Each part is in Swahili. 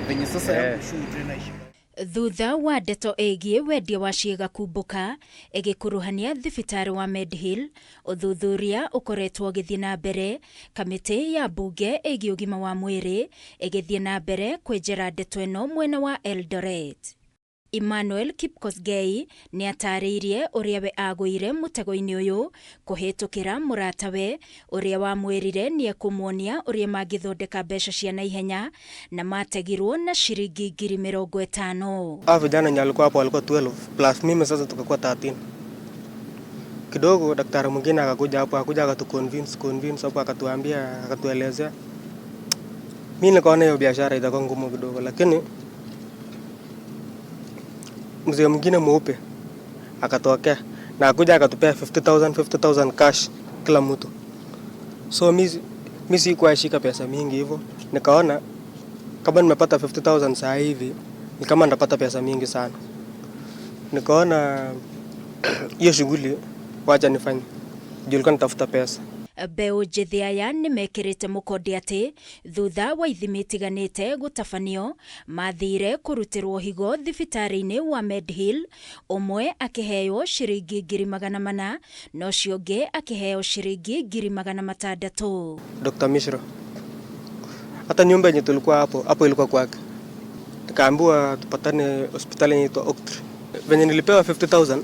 Venye sasa yangu shoe tena ishika. Thutha wa ndeto ĩgiĩ wendia wa ciĩga kumbũka ĩgĩkuruhania thibitarĩ wa Medhill, ũthuthuria ũkoretwo ũgĩthiĩ na mbere, kamĩtĩ ya mbunge ĩgiĩ ũgima wa mwĩrĩ ĩgĩthiĩ na mbere kwenjera ndeto ĩno mwena wa Eldoret. Emmanuel Kipkosgei nĩ atarĩirie ũrĩa we agũire mũtego-inĩ ũyũ kũhĩtũkĩra mũratawe ũrĩa wamwĩrire nĩ ekũmuonia ũrĩa mangĩthondeka mbeca cia naihenya na mategirwo na ciringi 50,000. Hao vijana wenye walikuwa hapo walikuwa 12 plus mimi, sasa tukakuwa 13. Kidogo daktari mwingine akakuja hapo, akakuja akatu convince convince hapo, akatuambia, akatuelezea. Mimi nikaona hiyo biashara itakuwa ngumu kidogo, lakini mzee mwingine mweupe akatokea na akuja akatupea 50,000 50,000 cash kila mtu. So mi sikuwa shika pesa mingi hivyo, nikaona kama nimepata 50,000 saa hivi ni kama ndapata pesa mingi sana. Nikaona hiyo shughuli wacha nifanye, juu nilikuwa natafuta pesa. Mbeũ njĩthĩ aya nĩ mekĩrĩte mũkonde atĩ thutha wa ithimi itiganĩte gũtabanio mathire kũrutĩrwo higo thibitarĩ-inĩ wa Medhill, ũmwe akĩheo ciringi 400,000 na ũcio ũngĩ akĩheo ciringi 600,000. Dr. Mishra. Hata nyumba yenye tulikuwa hapo, hapo ilikuwa kwake. Nikaambiwa tupatane hospitali inaitwa Oaktree. Venye nilipewa 50,000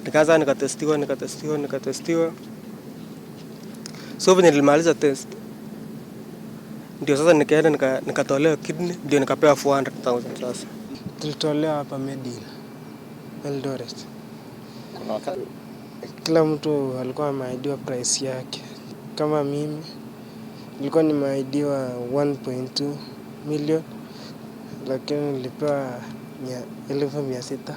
nikaanza nikatestiwa, nikatestiwa, nikatestiwa. So venye nilimaliza test ndio sasa nikaenda nikatolewa kidney, ndio nikapewa 400,000 sasa. Tulitolewa hapa Medhill, Eldoret. Kila mtu alikuwa ameahidiwa price yake. Kama mimi nilikuwa nimeahidiwa 1.2 million, lakini nilipewa 600,000.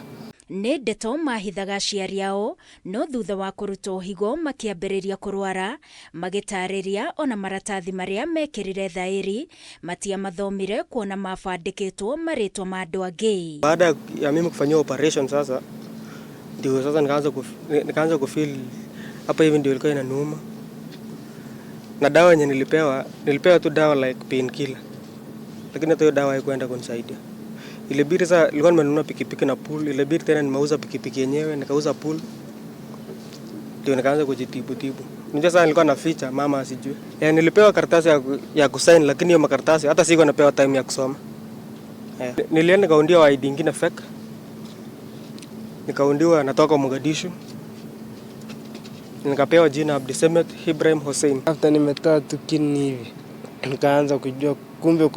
Nĩ ndeto mahithaga aciari ao, no thutha wa kũrutwo higo makĩambĩrĩria kũrwara, magĩtarĩria ona maratathi marĩa mekĩrire thaĩri matiamathomire kuona mabandĩkĩtwo marĩtwa ma andũ angĩ. Baada ya mimi kufanyiwa operation sasa ndio sasa nikaanza kufeel hapa hivi ndio ilikuwa inaniuma. Na dawa yenye nilipewa, nilipewa tu dawa like painkiller. Lakini hata hiyo dawa haikuenda kunisaidia. Ilibidi sasa, nilikuwa nimenunua pikipiki na pool, ilibidi tena nimeuza pikipiki yenyewe, nikauza pool. Ndio nikaanza kujitibu tibu. Unajua sasa nilikuwa naficha mama asijue. Nilipewa karatasi ya kusign, lakini hiyo makaratasi hata sikuwa napewa time ya kusoma. Nilienda nikaundiwa ID nyingine fake. Nikaundiwa natoka Mogadishu. Nikapewa jina Abdisamed Ibrahim Hussein. After nimetoa tu kidney hivi, nikaanza kujua kumbe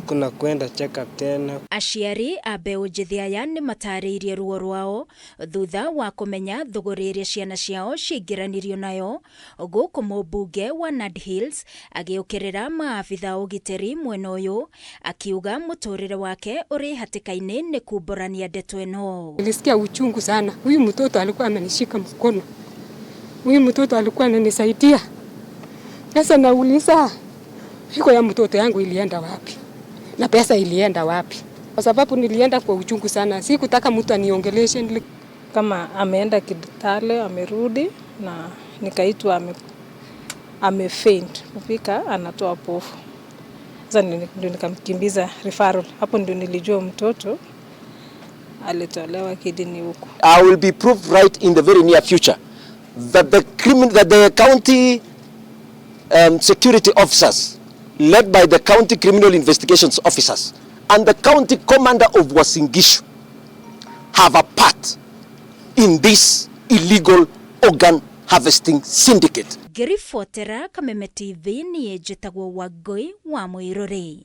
kuna kwenda check up tena. Aciari a mbeũ njĩthĩ aya nĩ matarĩirie ruo rwao thutha wa kũmenya thũgũrĩ ĩrĩa ciana ciao ciaingĩranirio nayo, gũkũ mũmbunge wa Nandi Hills agĩũkĩrĩra maabitha a ũgitĩri mwena ũyũ akiuga mũtũrĩre wake ũrĩ hatĩka-inĩ nĩ kumbũrania ndeto ĩno. Nilisikia uchungu sana. Huyu mtoto alikuwa amenishika mkono. Huyu mtoto alikuwa ananisaidia. Sasa nauliza, figo ya mtoto yangu ilienda wapi? Na pesa ilienda wapi? Kwa sababu nilienda kwa uchungu sana. Sikutaka mtu aniongeleshe. Kama ameenda Kitale, amerudi na nikaitwa ame faint. Kufika anatoa pofu. Sasa ndio nikamkimbiza referral. Hapo ndio nilijua mtoto alitolewa kidney huko. I will be proved right in the very near future that the county security officers led by the county criminal investigations officers and the county commander of Uasin Gishu have a part in this illegal organ harvesting syndicate. Ngĩribotera Kameme TV, niĩ njĩtagwo Wangũi wa Mũirũrĩ.